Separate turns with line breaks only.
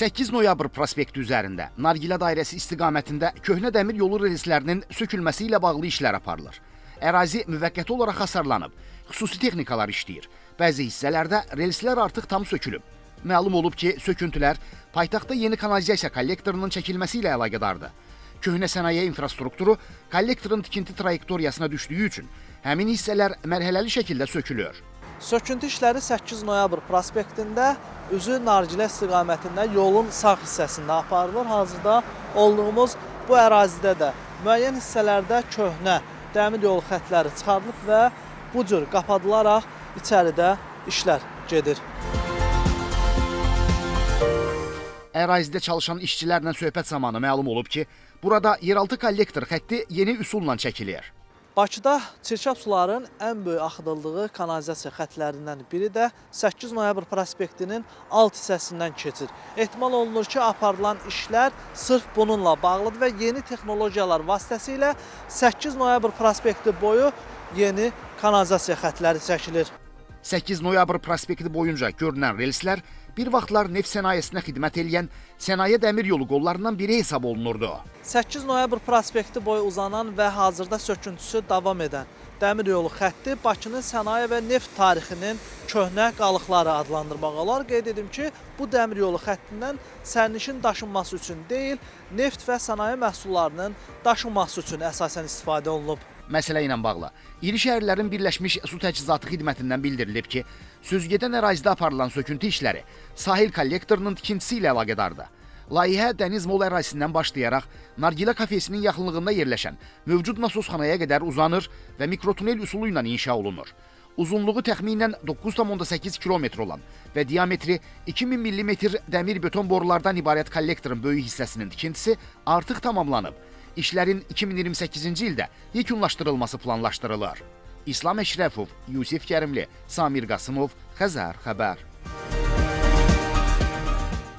8 noyabr prospekti üzərində Nargilə dairəsi istiqamətində köhnə dəmir yolu relslərinin sökülməsi ilə bağlı işlər aparılır. Ərazi müvəqqəti olaraq hasarlanıb, xüsusi texnikalar işləyir. Bəzi hissələrdə relslər artıq tam sökülüb. Məlum olub ki, söküntülər paytaxtda yeni kanalizasiya kollektorunun çəkilməsi ilə əlaqədardır. Köhnə sənaye infrastrukturu kollektorun tikinti trayektoriyasına düşdüyü üçün həmin hissələr mərhələli şəkildə sökülür.
Söküntü işləri 8 noyabr prospektində üzü Nargilə istiqamətində yolun sağ hissəsində aparılır. Hazırda olduğumuz bu ərazidə də müəyyən hissələrdə köhnə dəmir yolu xətləri çıxarılıb və bu cür qapadılaraq içəridə işlər gedir.
Ərazidə çalışan işçilərlə söhbət zamanı məlum olub ki, burada yeraltı kollektor xətti yeni üsulla çəkilir.
Bakıda çirkab suların ən böyük axıdıldığı kanalizasiya xətlərindən biri də 8 noyabr prospektinin alt hissəsindən keçir. Ehtimal olunur ki, aparılan işlər sırf bununla bağlıdır və yeni texnologiyalar vasitəsilə 8 noyabr prospekti boyu yeni kanalizasiya xətləri çəkilir.
8 noyabr prospekti boyunca görünən relslər bir vaxtlar neft sənayesinə xidmət eləyən sənaye dəmir yolu qollarından biri hesab olunurdu.
8 noyabr prospekti boyu uzanan və hazırda söküntüsü davam edən dəmir yolu xətti Bakının sənaye və neft tarixinin köhnə qalıqları adlandırmaq olar. Qeyd edim ki, bu dəmir yolu xəttindən sərnişin daşınması üçün deyil, neft və sənaye məhsullarının daşınması üçün əsasən istifadə olunub.
Məsələ ilə bağlı İri Şəhərlərin Birləşmiş Su Təchizatı Xidmətindən bildirilib ki, sözügedən ərazidə aparılan söküntü işləri sahil kollektorunun tikintisi ilə əlaqədardır. Layihə Dəniz Mol ərazisindən başlayaraq Nargilə kafesinin yaxınlığında yerləşən mövcud nasosxanaya qədər uzanır və mikrotunel üsulu ilə inşa olunur. Uzunluğu təxminən 9,8 kilometr olan və diametri 2000 millimetr dəmir beton borulardan ibarət kollektorun böyük hissəsinin tikintisi artıq tamamlanıb. İşlərin 2028-ci ildə yekunlaşdırılması planlaşdırılır. İslam Əşrəfov, Yusif Kərimli, Samir Qasımov, Xəzər xəbər.